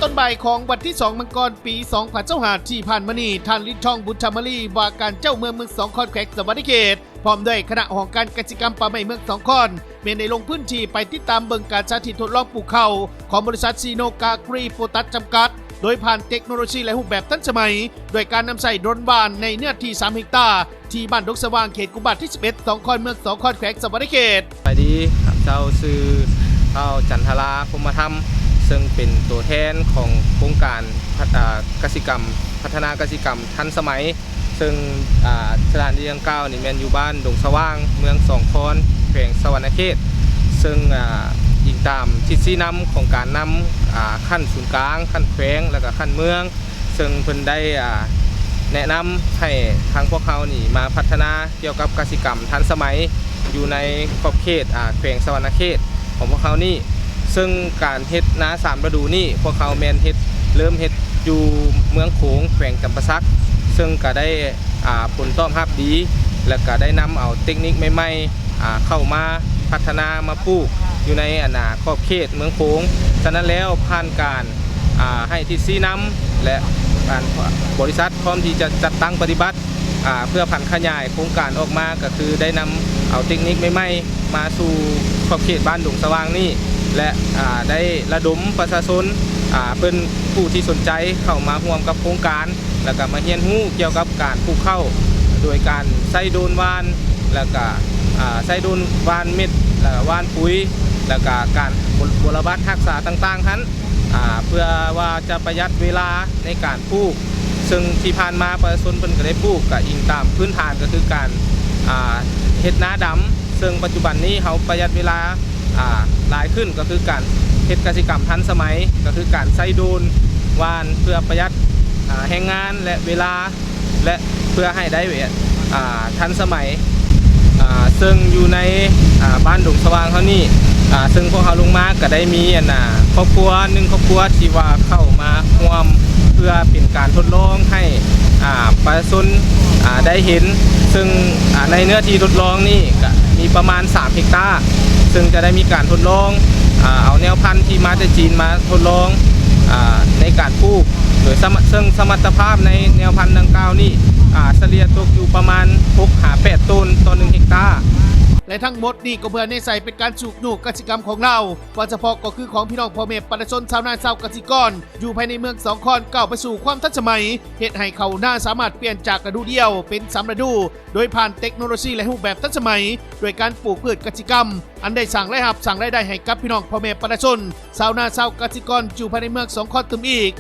ຕອນບ່າຍຂອງວັນທີສອງ ມັງກອນ ປີສອງພັນຊາວຫ້າ ທີ່ຜ່ານມານີ້, ທ່ານ ລິດທອງ ບຸນທຳມາລີ ວ່າການເຈົ້າເມືອງເມືອງສອງຄອນ ແຂວງສະຫວັນນະເຂດ ພ້ອມດ້ວຍຄະນະຫ້ອງການກະສິກຳປ່າໄມ້ເມືອງສອງຄອນ ແມ່ນໄດ້ລົງພື້ນທີ່ໄປຕິດຕາມເບິ່ງການສາທິດທົດລອງປູກເຂົ້າຂອງບໍລິສັດ ຊີໂນກາກຣີໂປຕັສ ຈຳກັດ ໂດຍຜ່ານເຕັກໂນໂລຊີ ແລະ ຮູບແບບທັນສະໄໝ ດ້ວຍການນຳໃຊ້ໂດຣນຫວ່ານໃນເນື້ອທີ່ສາມເຮັກຕາ ທີ່ບ້ານດົງສະຫວ່າງ ເຂດກຸມບ້ານທີສິບເອັດ ສອງຄອນ ເມືອງສອງຄອນ ແຂວງສະຫວັນນະເຂດ. ສະບາຍດີ, ຂ້າພະເຈົ້າຊື່ທ້າວ ຈັນທະລາ ພົມມະທຳ ເຊິ່ງເປັນຕົວແທນຂອງໂຄງການພັດ ອາ ກະສິກຳ ພັດທະນາກະສິກຳທັນສະໄໝ. ເຊິ່ງ ອາ ສະຖານທີ່ດັ່ງກ່າວນີ້ແມ່ນຢູ່ບ້ານດົງສະຫວ່າງ ເມືອງສອງຄອນ ແຂວງສະຫວັນນະເຂດ. ເຊິ່ງ ອາ ອີງຕາມທິດຊີ້ນຳຂອງການນຳ ອາ ຂັ້ນສູນກາງ, ຂັ້ນແຂວງ ແລະ ກະຂັ້ນເມືອງ, ເຊິ່ງເພິ່ນໄດ້ ອາ ແນະນຳໃຫ້ທາງພວກເຮົານີ້ມາພັດທະນາກ່ຽວກັບກະສິກຳທັນສະໄໝ ຢູ່ໃນຂອບເຂດ ອາ ແຂວງສະຫວັນນະເຂດຂອງພວກເຮົານີ້. ເຊິ່ງການເຮັດນາສາມລະດູນີ້ ພວກເຮົາແມ່ນເຮັດ ເລີ່ມເຮັດຢູ່ເມືອງໂຂງ ແຂວງຈຳປາສັກ, ເຊິ່ງກະໄດ້ ອາ ຜົນຕອບຮັບດີ ແລະ ກະໄດ້ນຳເອົາເຕັກນິກໃໝ່ໆ ອາ ເຂົ້າມາພັດທະນາມາປູກຢູ່ໃນ ອັນນາ ຂອບເຂດເມືອງໂຂງ. ສະນັ້ນແລ້ວ ຜ່ານການ ອາ ໃຫ້ທິດຊີ້ນຳ ແລະ ການ ບໍລິສັດພ້ອມທີ່ຈະຈັດຕັ້ງປະຕິບັດ ອາ ເພື່ອຜັນຂະຫຍາຍໂຄງການອອກມາ ກະຄືໄດ້ນຳເອົາເຕັກນິກໃໝ່ໆ ມາສູ່ຂອບເຂດບ້ານດົງສະຫວ່າງນີ້ ແລະ ອາ ໄດ້ລະດົມປະຊາຊົນ ອາ ເພິ່ນຜູ້ທີ່ສົນໃຈເຂົ້າມາຮ່ວມກັບໂຄງການ ແລ້ວກະມາຮຽນຮູ້ກ່ຽວກັບການປູກເຂົ້າ ໂດຍການໃຊ້ໂດຣນຫວ່ານ ແລ້ວກະ ອາ ໃຊ້ໂດຣນຫວ່ານເມັດ ແລ້ວກະຫວ່ານປຸຍ ແລ້ວກະການບົວ ບົວລະບັດຮັກສາຕ່າງໆຫັ້ນ ອາ ເພື່ອວ່າຈະປະຢັດເວລາໃນການປູກ. ເຊິ່ງທີ່ຜ່ານມາປະຊາຊົນເພິ່ນກະໄດ້ປູກ ກະອີງຕາມພື້ນຖານ ກະຄືການ ອາ ເຮັດນາດຳ. ເຊິ່ງປັດຈຸບັນນີ້ເຮົາປະຢັດເວລາ ອາ ຫຼາຍຂຶ້ນ ກະຄືການເຮັດກະສິກຳທັນສະໄໝ ກະຄືການໃຊ້ໂດຣນຫວ່ານ ເພື່ອປະຢັດ ອາ ແຮງງານ ແລະ ເວລາ ແລະ ເພື່ອໃຫ້ໄດ້ ອາ ທັນສະໄໝ. ອາ ເຊິ່ງຢູ່ໃນ ອາ ບ້ານດົງສະຫວ່າງເຮົານີ້ ອາ ເຊິ່ງພວກເຮົາລົງມາກະໄດ້ມີ ອັນນາ ຄອບຄົວໜຶ່ງຄອບຄົວທີ່ວ່າເຂົ້າມາຮ່ວມ ເພື່ອເປັນການທົດລອງໃຫ້ ອາ ປະຊາຊົນ ອາ ໄດ້ເຫັນ. ເຊິ່ງ ອາ ໃນເນື້ອທີ່ທົດລອງນີ້ກະມີປະມານສາມເຮັກຕາ ເຊິ່ງຈະໄດ້ມີການທົດລອງ ອາ ເອົາແນວພັນທີ່ມາແຕ່ຈີນມາທົດລອງ ອາ ໃນການປູກ ໂດຍສະມະ ເຊິ່ງສະມັດຕະພາບໃນແນວພັນດັ່ງກ່າວນີ້ ອາ ສະເລ່ຍຕົກຢູ່ປະມານຫົກຫາແປດໂຕນຕໍ່ໜຶ່ງເຮັກຕາ. ແລະ ທັງໝົດນີ້ກໍເພື່ອແນໃສ່ເປັນການຊຸກຍູ້ກະສິກຳຂອງລາວ ວ່າສະເພາະກໍຄືຂອງພີ່ນ້ອງພໍ່ແມ່ປະຊາຊົນຊາວນາຊາວກະສິກອນ ຢູ່ພາຍໃນເມືອງສອງຄອນ ກ້າວໄປສູ່ຄວາມທັນສະໄໝ ເຮັດໃຫ້ເຂົ້ານາສາມາດປ່ຽນຈາກລະດູດຽວເປັນສາມລະດູ ໂດຍຜ່ານເຕັກໂນໂລຊີ ແລະ ຮູບແບບທັນສະໄໝ ດ້ວຍການປູກພືດກະສິກຳ ອັນໄດ້ສ້າງລາຍຮັບ ສ້າງລາຍໄດ້ໃຫ້ກັບພີ່ນ້ອງພໍ່ແມ່ປະຊາຊົນ ຊາວນາຊາວກະສິກອນ ຢູ່ພາຍໃນເມືອງສອງຄອນຕື່ມອີກ.